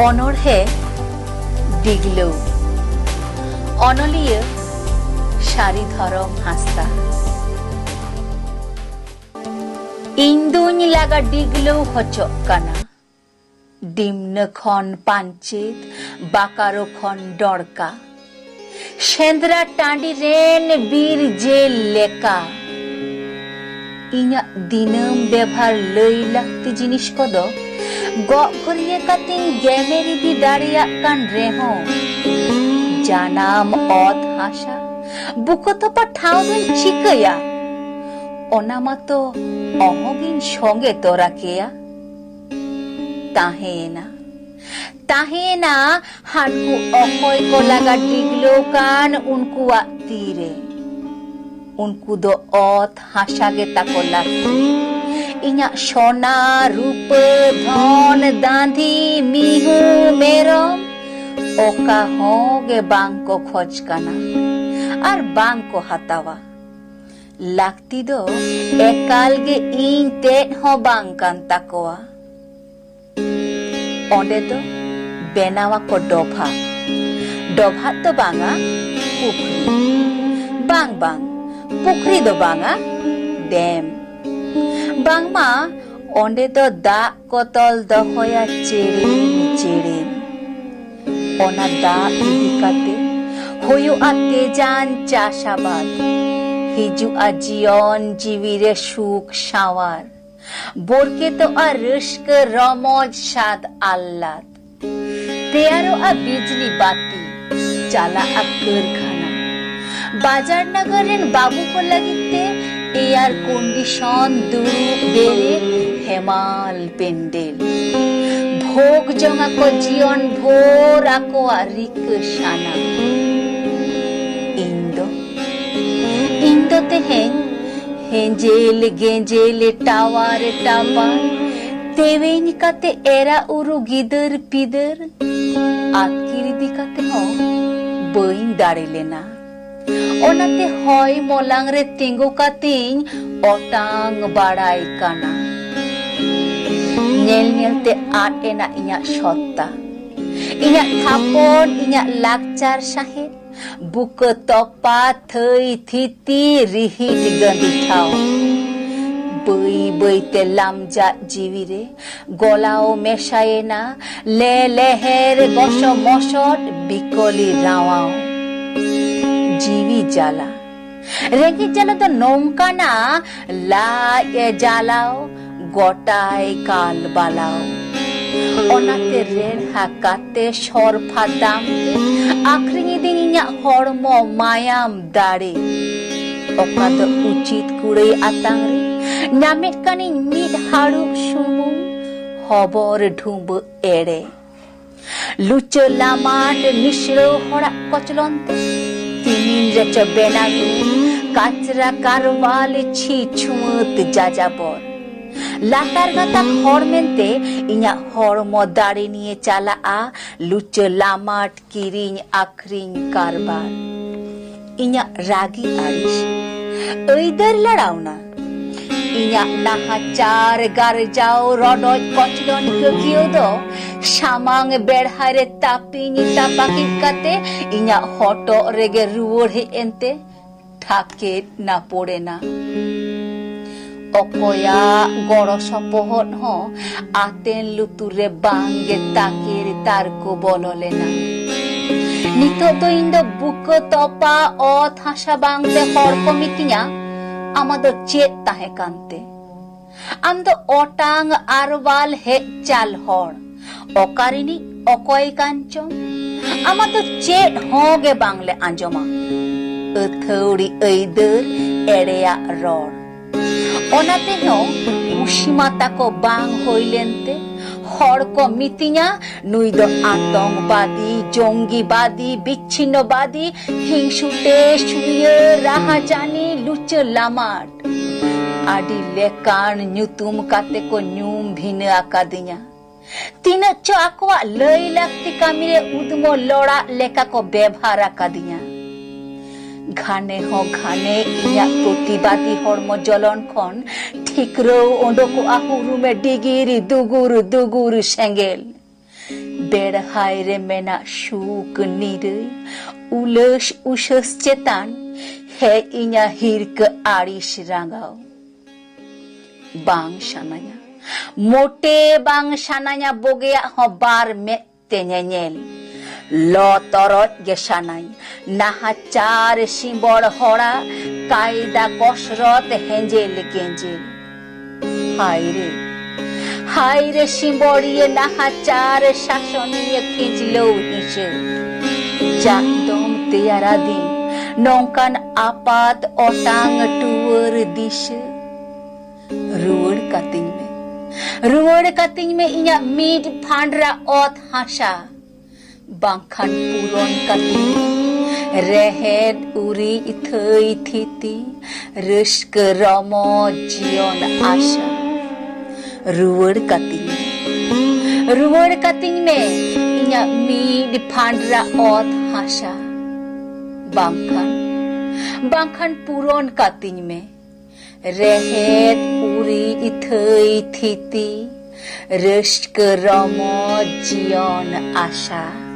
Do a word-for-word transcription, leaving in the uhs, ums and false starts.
ᱚᱱᱚᱬᱦᱮ ᱰᱤᱜᱽᱞᱟᱹᱣ᱾ ᱚᱱᱚᱞᱤᱭᱟᱹ ᱥᱟᱹᱨᱤ ᱫᱷᱚᱨᱚᱢ ᱦᱟᱸᱥᱫᱟ᱾ ᱤᱧ ᱫᱩᱧ ᱞᱟᱜᱟ ᱰᱤᱜᱽᱞᱟᱹᱣ ᱦᱚᱪᱚᱜ ᱠᱟᱱᱟ᱾ ᱰᱤᱢᱱᱟᱹ ᱠᱷᱚᱱ ᱯᱟᱧᱪᱮᱛ, ᱵᱟᱠᱟᱨᱳ ᱠᱷᱚᱱ ᱰᱚᱲᱠᱟ, ᱥᱮᱸᱫᱽᱨᱟ ᱴᱟᱺᱰᱤ ᱨᱮᱱ ᱵᱤᱨ ᱡᱮᱞ ᱞᱮᱠᱟ᱾ ᱤᱧᱟᱜ ᱫᱤᱱᱟᱹᱢ ᱵᱮᱵᱷᱟᱨ ᱞᱟᱹᱭ ᱞᱟᱹᱠᱛᱤ ᱡᱤᱱᱤᱥ ᱠᱚᱫᱚ ᱜᱚᱜ ᱵᱷᱟᱹᱨᱭᱟᱹ ᱠᱟᱛᱮᱧ ᱜᱮᱢᱮᱨ ᱤᱫᱤ ᱫᱟᱲᱮᱭᱟᱜ ᱠᱟᱱ ᱨᱮᱦᱚᱸ, ᱡᱟᱱᱟᱢ ᱚᱛ ᱦᱟᱥᱟ ᱵᱩᱠᱟᱹ ᱛᱚᱯᱟ ᱴᱷᱟᱶ ᱫᱚᱧ ᱪᱤᱠᱟᱹᱭᱟ? ᱚᱱᱟ ᱢᱟᱛᱚ ᱚᱦᱚᱜᱤᱧ ᱥᱚᱸᱜᱮ ᱛᱚᱨᱟ ᱠᱮᱭᱟ᱾ ᱛᱟᱦᱮᱸᱭᱮᱱᱟ, ᱛᱟᱦᱮᱸᱭᱮᱱᱟ ᱦᱟᱱᱠᱩ ᱚᱠᱚᱭ ᱠᱚ ᱞᱟᱜᱟ ᱰᱤᱜᱽᱞᱟᱹᱣ ᱠᱟᱱ ᱩᱱᱠᱩᱣᱟᱜ ᱛᱤᱨᱮ᱾ ᱩᱱᱠᱩ ᱫᱚ ᱚᱛ ᱦᱟᱥᱟ ᱜᱮ ᱛᱟᱠᱚ ᱞᱟᱹᱠᱛᱤ᱾ ᱤᱧᱟᱜ ᱥᱚᱱᱟ, ᱨᱩᱯᱟᱹ, ᱫᱷᱚᱱ, ᱫᱟᱸᱫᱷᱤ, ᱢᱤᱦᱩ, ᱢᱮᱨᱚᱢ, ᱚᱠᱟ ᱦᱚᱸ ᱜᱮ ᱵᱟᱝ ᱠᱚ ᱠᱷᱚᱡᱽ ᱠᱟᱱᱟ ᱟᱨ ᱵᱟᱝ ᱠᱚ ᱦᱟᱛᱟᱣᱟ᱾ ᱞᱟᱹᱠᱛᱤ ᱫᱚ ᱮᱠᱟᱞ ᱜᱮ ᱤᱧ ᱛᱮᱫ ᱦᱚᱸ ᱵᱟᱝ ᱠᱟᱱ ᱛᱟᱠᱚᱣᱟ᱾ ᱚᱸᱰᱮ ᱫᱚ ᱵᱮᱱᱟᱣ ᱟᱠᱚ ᱰᱚᱵᱷᱟᱜ᱾ ᱰᱚᱵᱷᱟᱜ ᱫᱚ ᱵᱟᱝᱟ, ᱯᱩᱠᱷᱨᱤ᱾ ᱵᱟᱝ, ᱵᱟᱝ, ᱯᱩᱠᱷᱨᱤ ᱫᱚ ᱵᱟᱝᱟ, ᱰᱮᱢ᱾ ᱵᱟᱝᱢᱟ ᱚᱸᱰᱮ ᱫᱚ ᱫᱟᱜ ᱠᱚ ᱛᱚᱞ ᱫᱚᱦᱚᱭᱟ ᱪᱮᱲᱮᱢ ᱪᱮᱲᱮᱢ᱾ ᱚᱱᱟ ᱫᱟᱜ ᱤᱫᱤ ᱠᱟᱛᱮ ᱦᱩᱭᱩᱜᱼᱟ ᱛᱮᱡᱟᱱ ᱪᱟᱥ ᱟᱵᱟᱫ᱾ ᱦᱤᱡᱩᱜᱼᱟ ᱡᱤᱭᱚᱱ ᱡᱤᱣᱤ ᱨᱮ ᱥᱩᱠ ᱥᱟᱶᱟᱨ᱾ ᱵᱚᱨᱠᱮᱛᱚᱜᱼᱟ ᱨᱟᱹᱥᱠᱟᱹ ᱨᱚᱢᱚᱡᱽ ᱥᱟᱫ ᱟᱦᱞᱟᱫ᱾ ᱛᱮᱭᱟᱨᱚᱜᱼᱟ ᱵᱤᱡᱽᱞᱤ ᱵᱟᱹᱛᱤ, ᱪᱟᱞᱟᱜᱼᱟ ᱠᱟᱹᱨᱠᱷᱟᱱᱟ᱾ ᱵᱟᱡᱟᱨ ᱱᱟᱜᱟᱨ ᱨᱮᱱ ᱵᱟᱹᱵᱩ ᱠᱚ ᱞᱟᱹᱜᱤᱫ ᱛᱮ ᱮᱭᱟᱨ ᱠᱚᱱᱰᱤᱥᱚᱱ, ᱫᱩᱲᱩᱵ ᱵᱮᱨᱮᱫ, ᱦᱮᱢᱟᱞ ᱯᱮᱱᱰᱮᱞ᱾ ᱵᱷᱳᱜᱽ ᱡᱚᱝ ᱟᱠᱚ ᱡᱤᱭᱚᱱ ᱵᱷᱳᱨ ᱟᱠᱚᱣᱟᱜ ᱨᱤᱠᱟᱹ ᱥᱟᱱᱟ᱾ ᱤᱧ ᱫᱚ, ᱤᱧ ᱫᱚ ᱛᱮᱦᱮᱧ ᱦᱮᱸᱡᱮᱞ ᱜᱮᱸᱡᱮᱞ ᱴᱟᱣᱟᱨ ᱴᱟᱯᱟᱨ ᱛᱮᱣᱮᱧ ᱠᱟᱛᱮ ᱮᱨᱟ ᱩᱨᱩ ᱜᱤᱫᱟᱹᱨ ᱯᱤᱫᱟᱹᱨ ᱟᱹᱛᱠᱤᱨ ᱤᱫᱤ ᱠᱟᱛᱮ ᱦᱚᱸ ᱵᱟᱹᱧ ᱫᱟᱲᱮ ᱞᱮᱱᱟ᱾ ᱚᱱᱟᱛᱮ ᱦᱚᱭ ᱢᱚᱞᱟᱝ ᱨᱮ ᱛᱤᱸᱜᱩ ᱠᱟᱛᱮᱧ ᱚᱴᱟᱝ ᱵᱟᱲᱟᱭ ᱠᱟᱱᱟ᱾ ᱧᱮᱞ ᱧᱮᱞᱛᱮ ᱟᱫ ᱮᱱᱟ ᱤᱧᱟᱹᱜ ᱥᱚᱛᱛᱟ᱾ ᱤᱧᱟᱹᱜ ᱛᱷᱟᱯᱚᱱ, ᱤᱧᱟᱹᱜ ᱞᱟᱠᱪᱟᱨ ᱥᱟᱦᱮᱫ, ᱵᱩᱠᱟᱹ ᱛᱚᱯᱟ, ᱛᱷᱟᱹᱭ ᱛᱷᱤᱛᱤ, ᱨᱤᱦᱤᱴ ᱜᱟᱹᱰᱤ ᱴᱷᱟᱶ᱾ ᱵᱟᱹᱭ ᱵᱟᱹᱭᱛᱮ ᱞᱟᱢᱡᱟᱜ ᱡᱤᱣᱤᱨᱮ ᱜᱚᱞᱟᱣ ᱢᱮᱥᱟᱭᱮᱱᱟ ᱞᱮ ᱞᱮᱦᱮᱨ ᱜᱚᱥᱚ ᱢᱚᱥᱚᱴ ᱵᱤᱠᱚᱞᱤ ᱨᱟᱣᱟᱣ᱾ ᱡᱤᱣᱤ ᱡᱟᱞᱟ, ᱨᱮᱸᱜᱮᱡ ᱡᱟᱞᱟ ᱫᱚ ᱱᱚᱝᱠᱟᱱᱟ, ᱞᱟᱡ ᱮ ᱡᱟᱞᱟᱣ, ᱜᱚᱴᱟᱭ ᱠᱟᱞ ᱵᱟᱞᱟᱣ᱾ ᱚᱱᱟᱛᱮ ᱨᱮᱲᱦᱟ ᱠᱟᱛᱮ ᱥᱚᱨᱯᱷᱟ ᱫᱟᱢ ᱛᱮ ᱟᱹᱠᱷᱨᱤᱧ ᱤᱫᱟᱹᱧ ᱤᱧᱟᱹᱜ ᱦᱚᱲᱢᱚ ᱢᱟᱭᱟᱢ ᱫᱟᱲᱮ᱾ ᱚᱠᱟ ᱫᱚ ᱩᱪᱤᱛ ᱠᱩᱲᱟᱹᱭ ᱟᱛᱟᱝ ᱨᱮ ᱧᱟᱢᱮᱫ ᱠᱟᱹᱱᱟᱹᱧ ᱢᱤᱫ ᱦᱟᱹᱲᱩᱵ ᱥᱩᱢᱩᱝ ᱦᱚᱵᱚᱨ ᱰᱷᱩᱸᱵᱟᱹ ᱮᱲᱮ᱾ ᱞᱩᱪᱟᱹ ᱞᱟᱢᱟᱴ ᱢᱤᱥᱨᱟᱹᱣ ᱦᱚᱲᱟᱜ ᱠᱚᱪᱞᱚᱱ ᱛᱮ ᱛᱤᱢᱤᱱ ᱨᱮᱪᱚ ᱵᱮᱱᱟᱣ ᱠᱟᱪᱨᱟ ᱠᱟᱨᱣᱟᱞ ᱪᱷᱤ ᱪᱷᱩᱢᱟᱹᱛ ᱡᱟᱡᱟᱵᱚᱨ᱾ ᱞᱟᱛᱟᱨ ᱜᱟᱛᱟᱠ ᱦᱚᱲ ᱢᱮᱱᱛᱮ ᱤᱧᱟᱹᱜ ᱦᱚᱲᱢᱚ ᱫᱟᱲᱮ ᱱᱤᱭᱮ ᱪᱟᱞᱟᱜᱼᱟ ᱞᱩᱪᱟᱹ ᱞᱟᱢᱟᱴ ᱠᱤᱨᱤᱧ ᱟᱹᱠᱷᱨᱤᱧ ᱠᱟᱨᱵᱟᱨ᱾ ᱤᱧᱟᱹᱜ ᱨᱟᱹᱜᱤ ᱟᱹᱲᱤᱥ ᱟᱹᱭᱫᱟᱹᱨ ᱞᱟᱲᱟᱣᱱᱟ᱾ ᱤᱧᱟᱹᱜ ᱱᱟᱦᱟᱪᱟᱨ ᱜᱟᱨᱡᱟᱣ ᱨᱚᱰᱚᱡ ᱠᱚᱪᱞᱚᱱ ᱠᱟᱹᱠᱤᱭᱟᱹᱣ ᱫᱚ ᱥᱟᱢᱟᱝ ᱵᱮᱲᱦᱟᱭ ᱨᱮ ᱛᱟᱹᱯᱤᱧ ᱛᱟᱯᱟᱠᱤᱡ ᱠᱟᱛᱮ ᱤᱧᱟᱹᱜ ᱦᱚᱴᱚᱜ ᱨᱮᱜᱮ ᱨᱩᱣᱟᱹᱲ ᱦᱮᱡ ᱮᱱᱛᱮ ᱴᱷᱟᱠᱮᱫ ᱱᱟᱯᱚᱲᱮᱱᱟ᱾ ᱚᱠᱚᱭᱟᱜ ᱜᱚᱲᱚ ᱥᱚᱯᱚᱦᱚᱫ ᱦᱚᱸ ᱟᱛᱮᱱ ᱞᱩᱛᱩᱨ ᱨᱮ ᱵᱟᱝᱜᱮ ᱛᱟᱠᱮᱨ ᱛᱟᱨᱠᱚ ᱵᱚᱞᱚ ᱞᱮᱱᱟ᱾ ᱱᱤᱛᱚᱜ ᱫᱚ ᱤᱧ ᱫᱚ ᱵᱩᱠᱟᱹ ᱛᱚᱯᱟ ᱚᱛ ᱦᱟᱥᱟ ᱵᱟᱝᱛᱮ ᱦᱚᱲ ᱠᱚ ᱢᱤᱛᱤᱧᱟ, "ᱟᱢᱟᱜ ᱫᱚ ᱪᱮᱫ ᱛᱟᱦᱮᱸ ᱠᱟᱱᱛᱮ? ᱟᱢ ᱫᱚ ᱚᱴᱟᱝ ᱟᱨᱣᱟᱞ ᱦᱮᱡ ᱪᱟᱞ ᱦᱚᱲ, ᱚᱠᱟ ᱨᱤᱱᱤᱡ ᱚᱠᱚᱭ ᱠᱟᱱ ᱪᱚᱝ? ᱟᱢᱟᱜ ᱫᱚ ᱪᱮᱫ ᱦᱚᱸ ᱜᱮ ᱵᱟᱝᱞᱮ ᱟᱸᱡᱚᱢᱟ᱾" ᱟᱹᱛᱷᱟᱹᱣᱲᱤ ᱟᱹᱭᱫᱟᱹᱨ, ᱮᱲᱮᱭᱟᱜ ᱨᱚᱲ᱾ ᱚᱱᱟ ᱛᱮᱦᱚᱸ ᱠᱩᱥᱤᱢᱟ ᱛᱟᱠᱚ ᱵᱟᱝ ᱦᱩᱭ ᱞᱮᱱᱛᱮ ᱦᱚᱲ ᱠᱚ ᱢᱤᱛᱤᱧᱟ, "ᱱᱩᱭ ᱫᱚ ᱟᱛᱚᱝᱵᱟᱫᱤ, ᱡᱚᱝᱜᱤᱵᱟᱫᱤ, ᱵᱤᱪᱷᱤᱱᱱᱚᱵᱟᱫᱤ, ᱦᱤᱝᱥᱩᱴᱮ, ᱥᱩᱭᱟᱹ, ᱨᱟᱦᱟᱡᱟᱱᱤ, ᱞᱩᱪᱟᱹ ᱞᱟᱢᱟᱴ᱾" ᱟᱹᱰᱤ ᱞᱮᱠᱟᱱ ᱧᱩᱛᱩᱢ ᱠᱟᱛᱮ ᱠᱚ ᱧᱩᱢ ᱵᱷᱤᱱᱟᱹ ᱟᱠᱟᱫᱤᱧᱟ᱾ ᱛᱤᱱᱟᱹᱜ ᱪᱚ ᱟᱠᱚᱣᱟᱜ ᱞᱟᱹᱭ ᱞᱟᱹᱠᱛᱤ ᱠᱟᱹᱢᱤᱨᱮ ᱩᱫᱢᱚ ᱞᱚᱲᱟᱜ ᱞᱮᱠᱟ ᱠᱚ ᱵᱮᱵᱷᱟᱨ ᱟᱠᱟᱫᱤᱧᱟ᱾ ᱜᱷᱟᱱᱮ ᱦᱚᱸ ᱜᱷᱟᱱᱮ ᱤᱧᱟᱹᱜ ᱯᱨᱚᱛᱤᱵᱟᱫᱤ ᱦᱚᱲᱢᱚ ᱡᱚᱞᱚᱱ ᱠᱷᱚᱱ ᱴᱷᱤᱠᱨᱟᱹᱣ ᱚᱰᱚᱠᱚᱜᱼᱟ ᱦᱩᱨᱩᱢᱮ ᱰᱤᱜᱤᱨ ᱫᱩᱜᱩᱨ ᱫᱩᱜᱩᱨ ᱥᱮᱸᱜᱮᱞ᱾ ᱵᱮᱲᱦᱟᱭ ᱨᱮ ᱢᱮᱱᱟᱜ ᱥᱩᱠ ᱱᱤᱨᱟᱹᱭ ᱩᱞᱟᱹᱥ ᱩᱥᱟᱹᱥ ᱪᱮᱛᱟᱱ ᱦᱮᱡ ᱤᱧᱟ ᱦᱤᱨᱠᱟᱹ ᱟᱹᱲᱤᱥ ᱨᱟᱸᱜᱟᱣ᱾ ᱵᱟᱝ ᱥᱟᱱᱟᱧᱟ, ᱢᱚᱴᱮ ᱵᱟᱝ ᱥᱟᱱᱟᱧᱟ ᱵᱚᱜᱮᱭᱟᱜ ᱦᱚᱸ ᱵᱟᱨ ᱢᱮᱫ ᱛᱮ ᱧᱮᱧᱮᱞ᱾ ᱞᱚ ᱛᱚᱨᱚᱡ ᱜᱮ ᱥᱟᱱᱟᱧ ᱱᱟᱦᱟᱪᱟᱨ ᱥᱤᱸᱵᱚᱲ ᱦᱚᱲᱟ ᱠᱟᱭᱫᱟ ᱠᱚᱥᱨᱚᱛ ᱦᱮᱸᱡᱮᱞ ᱜᱮᱸᱡᱮᱞ᱾ ᱦᱟᱭ ᱨᱮ, ᱦᱟᱭ ᱨᱮ ᱥᱤᱸᱵᱚᱲᱤᱭᱟᱹ ᱱᱟᱦᱟᱪᱟᱨ ᱥᱟᱥᱚᱱᱤᱭᱟᱹ ᱠᱷᱤᱡᱞᱟᱹᱣ ᱦᱤᱸᱥᱟᱹ᱾ ᱪᱟᱸᱫᱚᱢ ᱛᱮᱭᱟᱨᱟᱫᱤᱧ ᱱᱚᱝᱠᱟᱱ ᱟᱯᱟᱛ ᱚᱴᱟᱝ ᱴᱩᱣᱟᱹᱨ ᱫᱤᱥᱟᱹ᱾ ᱨᱩᱣᱟᱹᱲ ᱠᱟᱹᱛᱤᱧ ᱢᱮ, ᱨᱩᱣᱟᱹᱲ ᱠᱟᱹᱛᱤᱧ ᱢᱮ ᱤᱧᱟᱹᱜ ᱢᱤᱫ ᱯᱷᱟᱸᱰᱨᱟ ᱚᱛ ᱦᱟᱥᱟ᱾ ᱵᱟᱝᱠᱷᱟᱱ ᱯᱩᱨᱚᱱ ᱠᱟᱹᱛᱤᱧ ᱢᱮ ᱨᱮᱦᱮᱫ ᱩᱨᱤᱡ ᱛᱷᱟᱹᱭ ᱛᱷᱤᱛᱤ ᱨᱟᱹᱥᱠᱟᱹ ᱨᱚᱢᱚᱡᱽ ᱡᱤᱭᱚᱱ ᱟᱥᱟ᱾ ᱨᱩᱣᱟᱹᱲ ᱠᱟᱹᱛᱤᱧ ᱢᱮ, ᱨᱩᱣᱟᱹᱲ ᱠᱟᱹᱛᱤᱧ ᱢᱮ ᱤᱧᱟᱹᱜ ᱢᱤᱫ ᱯᱷᱟᱸᱰᱨᱟ ᱚᱛ ᱦᱟᱥᱟ᱾ ᱵᱟᱝᱠᱷᱟᱱ, ᱵᱟᱝᱠᱷᱟᱱ ᱯᱩᱨᱚᱱ ᱠᱟᱹᱛᱤᱧ ᱢᱮ ᱨᱮᱦᱮᱫ ᱩᱨᱤᱡ ᱛᱷᱟᱹᱭ ᱛᱷᱤᱛᱤ ᱨᱟᱹᱥᱠᱟᱹ ᱨᱚᱢᱚᱡᱽ ᱡᱤᱭᱚᱱ ᱟᱥᱟ᱾